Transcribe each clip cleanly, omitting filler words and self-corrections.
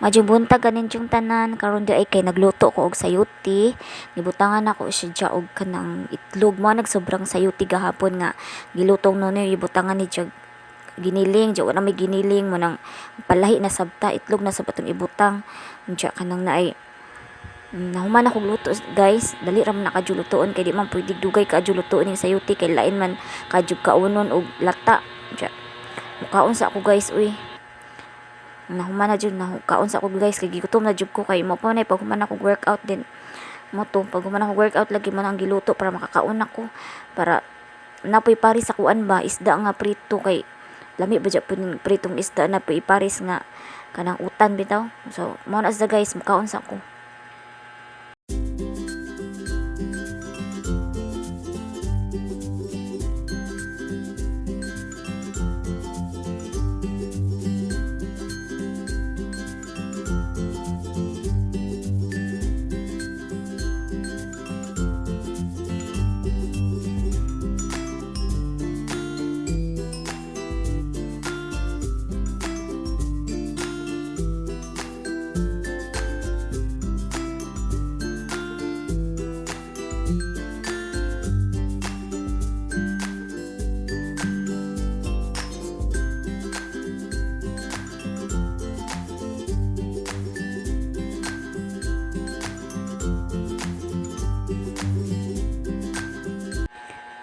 Maayong buntag kaninyong tanan. Karon diay kay nagluto ko og sayuti. Gibutangan nako siya dya og kanang itlog mo nagsobrang sayuti gahapon nga gilutong nunoy, gibutangan ni siya giniling dya, wala may giniling mo nang palahi na sabta, itlog na sab atong ibutang. Unya kanang naay nahuman ako luto, guys. Dali ra man na kadyo lutoon kay di man pwede dugay kaadyo lutoon ning sayuti kay lain man kadyo kaunon og lata. Unya mukaon sa ako, guys, uy. Nahuman na jud, kaon sa ako, guys, kay gigutom na jud ko kay mo pa na pag human ako workout din mo to. Pag human ako workout lagi mo na ang giluto para makakaon ako, para napoy pares sa kuan ba, isda nga prito, kay lami ba jud pud pritong isda na poy pares nga kanang utan bitaw. So mao na siya, guys, mukaon sa ako.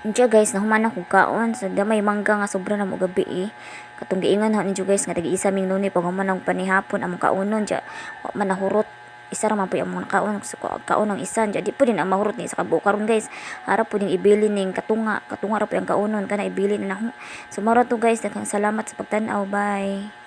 Unya, guys, nahuman ako kaon sa gamay mangga nga sobra na mo gabi eh. Katong giingon na ninyo, guys, nga tag-isa ming nunoy pag human ang panihapon among kaunon dya, wa man nahurot, isa ra man po among nakaon. So, kaon ang isa dya, di po din ang mahurot ni sa kabuok karon, guys. Ara po din ibili ning katunga, katunga ra po ang kaunon kana ibili na nako. So mao ra to, guys, daghang salamat sa pagtan-aw. Bye.